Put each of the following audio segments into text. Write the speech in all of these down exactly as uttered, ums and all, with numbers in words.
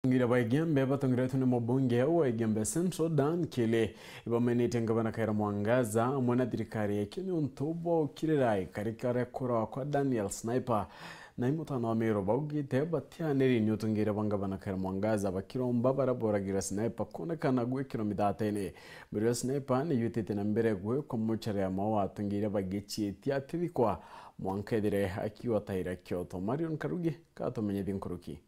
Ngira ba Igembe batongeretwe ni mubunge wa Igembe Central, Dan Kili, ibamenetie ngavana Kawira Mwangaza amwe na thirikari yake niuntu bwa ukirira ikari karia kuragwa kwa Daniel Sniper na i mutano wa Miru. Baugite batianiri ni utongeria bwa ngavana Kawira Mwangaza, bakiromba baria boragira Sniper kwonekana gwikirwa mithatene. Miru ya Sniper ni yutite na mbere gwikwa mochari ya Maua, atongeria bagiciitia atithikwa mwanka ethire akiwa taira kioto. Marion Karugi katumenyithie nkuruki.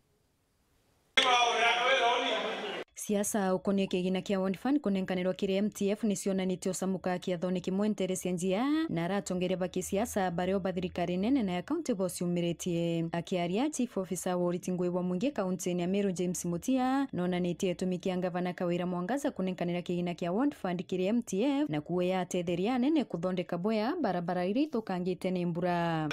Siasa ukonie kigina kia Ward Fund kunenkanirwa kiri M T F ni cionanitie ucamuka kiathone kimwe ntere cia njia, na aratongeria ba kisiasa bario ba thirikari nene na ya kaunti bociumiritie. Akiaria, Chief Officer wa uriti ngui bwa mwingi kauntini ya Meru, James Mutia, nonanitie gitumi kia ngavana Kawira Mwangaza kunenkanira kigina kia Ward Fund kiri M T F na kuuga yatetheria anene kuthondeka bwea barabara iria ithukangite ni mbura.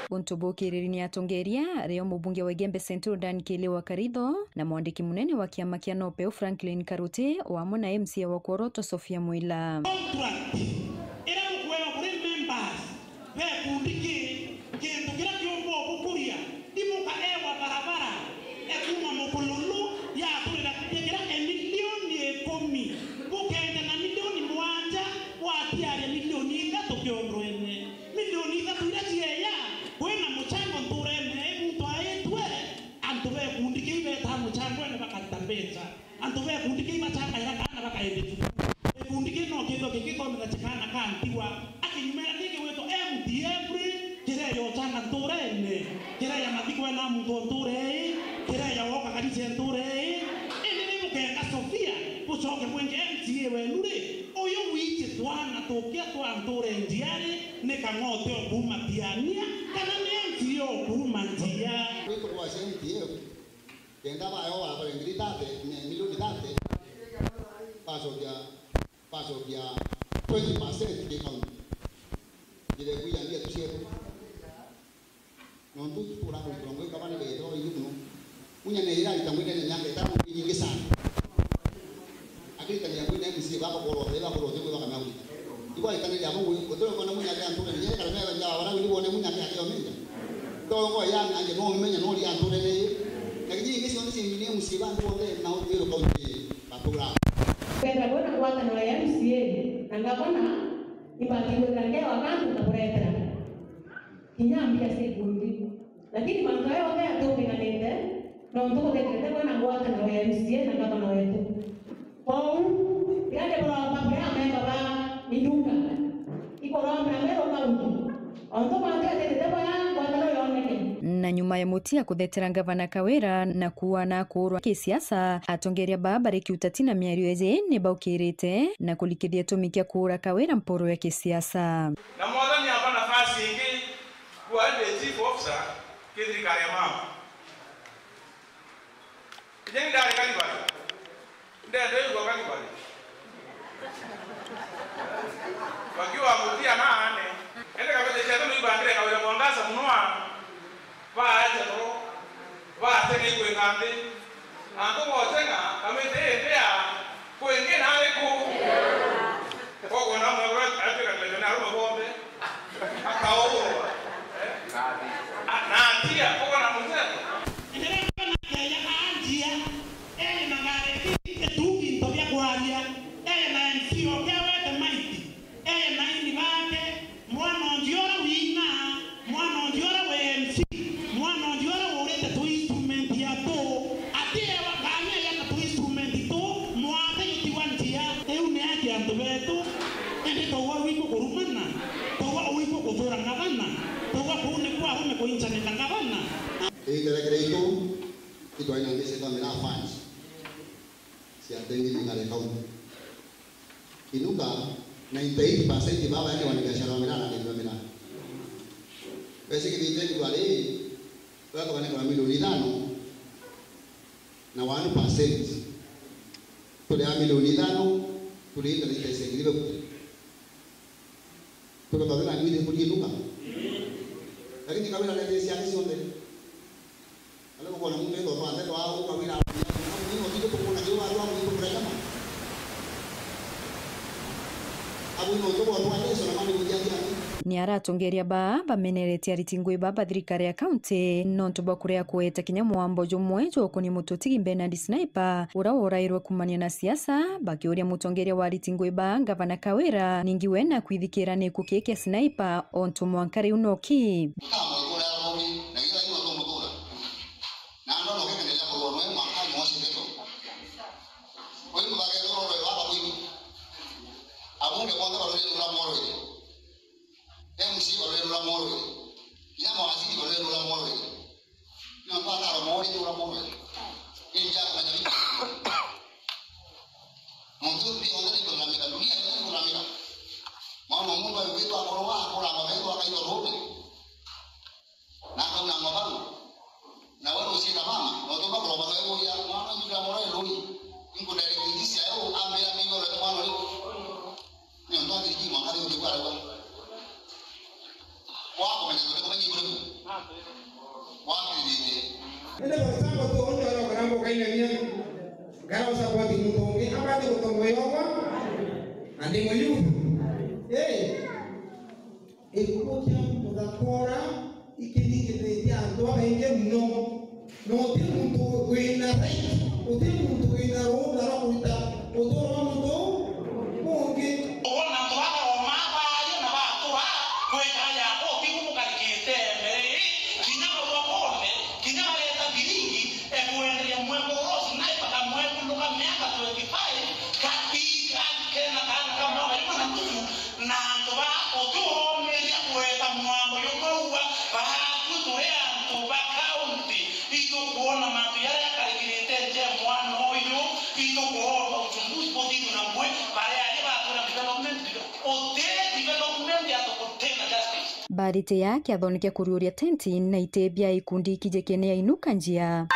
Untu bukiriri ni atongeria, ario mubunge wa Igembe Central Dan Kili wa Karitho na mwandiki munene wa kiama kia Nopeu Franklin Karuti, o amwe na M C A wa Kworoto Sofia Mwila. Contract iria mukuewa kuri members, be kundi ki, kintu kiria kiumba ubukuria, ibuka ewa barabara, ekuma Mukululu, yaturira kira e milioni ikumi, bukenda na milioni mugwanja, gwatiaria milioni ithatu kiondrwene. Milioni ithatu iria cieya, kwina muchango nturene, muntu aitwe, antu be kundi ki ibetaa muchangwene bakarita mbecha. Antu be kundi ki ibachangaira kaana bakaende cukuru. Gikundi ki no kithwe gikithomithia kaana ka ntigwa. Akinyumera ki kigwitwa M D F ri, kireya uchanga nturene, kireya mathiko ena muntu o nture ii, kireya woka kanisa e nture ii. Indi ni bukenga Sofia, bucoke bwenge M C A wenu ri, uyu wiiji twana tukia twa nture njia ri, ni kang'ote o kuuma Tiania, kana ni M C A o kuuma njia? Gwitwa gwa M D F, kenda bayo wabare ngiri thate, ne, milioni thate, bacokia, bacokia twenty percent ki county. Njire kuya mbia tu cietu. Nontu tutura kuri mirongo ikabane beetwa baingi mono. Munya ne ira arita mwine ne miaka itano ni nyingi sana. Akiritania mwine M C A baba koro, baba koro, baba kamau. Ibo aitaniria abo ngui, utwe kona munya ke antu ne yeka na baba bara ni bone munya ke akio menja. Tongo ya anje no menya no ria antu ne. Lakini ingi cionthe cia M C A bantu bonthe na utwiro kaunti batura. Kenda kwona ngwataniro ya M C A na ngavana, ibati kwithira ngewa kantu na kuretera kinya mbia cia ikundi. Lakini mantu aya onthe atumbinganite, nontu kuthekirite kwina ngwataniro ya M C A na ngavana wetu. Kwou, tiga ndiburomba buri amemba ba Inuka, ikuromba Meru County, ontu mantu atethete bwaa ngwataniro yoneke. Na nyuma ya Mutia kuthetera ngavana Kawira na kuua na kuurwa kisiasa, atongeria baa bari kiutati na miario iji ni baukirite na kurikithia gitumi kia kuura Kawira mporo ya kisiasa. Na Mwathani ampa nafasi ingi kuwa ndi chief officer ki thirikari ya mama. Inye ndari Kalvari. Ndende igwa Kalvari. Wakiwa Mutia na ane. Ende kabete chetu ni ibangire Kawira Mwangaza muno a. Baacha toro, baatega ikwinga nthi. Antu bootega, kamiti indi ya kwingi na ariku? Koguo na mwe atwika twende na arume bonthe, akaurwa. Eh? A-, na atia, koguo na mutheto. Endelea kuwa na Kenya anjia, ene magari, itungi into bia kwaria, ene na M C O kia wete maiti. Ena ini bake, mwana ongi ura wina, mwana ongi ura wi M C, mwana ongi ura urite tu instrument ya tu, atiewa kanya ya tu instrument tu, mwate jutigwa njia. Iu ni aki antu betu, indi tauga wiku kurumana, tauga wiku kuthura ngavana, tauga kuu ni kwa ume kuinjanita ngavana. Igerekere itu, itwaina ngisi twa mira fans. Cia Tengiri Ngare County. Inuka, ninety-eight percent baba yani wana biashara wa miraa na arimi ba miraa. Besi kithite ni bari, baba bane kwa milioni ithano na one percent. Tuli a milioni ithano, tuli interest ya ngiri bebute. Tuko twathira ngiri kuri Inuka. Lakini Kawira nende ciake cionthe. Ala ukona muntu ethwa Ni aratongeria baa bameneretie ariti ngui baa ba thirikari ya kaunti nontu bwa kurea kueta kinya mwambo jumwe jwa ukonia mututigi Bernard Sniper, uria worairwe kumania na siasa, bakiuria mutongeria wa ariti ngui baa, Ngavana Kawira, ningi we na kwithikira ni kukikia Sniper ontu mwanka riu noki. Na andu no kekendele kurwa nwe mwaka ni mwacindetwo. Kwi muthagetwo rorwe baba kwini. Abunge bonthe barorire nura mworwire. M C barorire nura mworwire. Kinya mawaziri barorire nura mworwire. Ni antu ataro mori nura mworwire. Ni nja kumenya ni. Muntu nthi yonthe ni kulalamika, dunia yonthe ni kulalamika. Mwana wa mundu aigwitwa akorwa akoragwa methwa akaitwa rume. Na akauna ng'obaru. Na we nuciita mama, na utumba kuromba twa ikuria, mwana uyu ndamurore rui. Inkudirect ndisia eu, ambira migoro ya mwana uyu. Ni untu athiriki mwanka riu tigwa arauga. Wakumenya tuti kumenya iguru. Wathiriki. Ende for example, tu onyo aro karambo kainania. Ngara usapoti muntu ungi, abati gutongoria omwe. Na ndi muyuthi. Hey. Gikuo kia muthaka uria ikiringithitie antu abaingi muno, na uti muntu wina right, uti muntu wina ruutha rwa kurita uturo bwa muntu ungi. Wona antu baba omaa baaria na batura gwikara yakwa utigu mukarikite mbere ii, kinya baua bonthe, kinya bareta biringi, ekwenderia mwembo uria ucina ipaka mwembo nduka miaka twenty-five, ka ii, ka kena kaana ka mwaka jumwe na nusu, na antu ba uturomiria kweta mwambo jumwe uga, baatwi turi antu ba kaunti, itukwona mantu jaria jakarikirite nje mwana uyu, itukwona uchunguzi buthithwe na mbui, baria aria batwira development, uti development ya tukutena justice. Barite ya kiathoni kia kuriuria tenti na iti bia ikundi ikijikene ya inuka njia.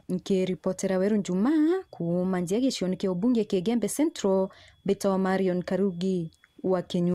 Nkiripotera Weru Njuma kuuma njia gicioni kia ubunge kia Igembe Central, mbitawa Marion Karugi wa Kinyu.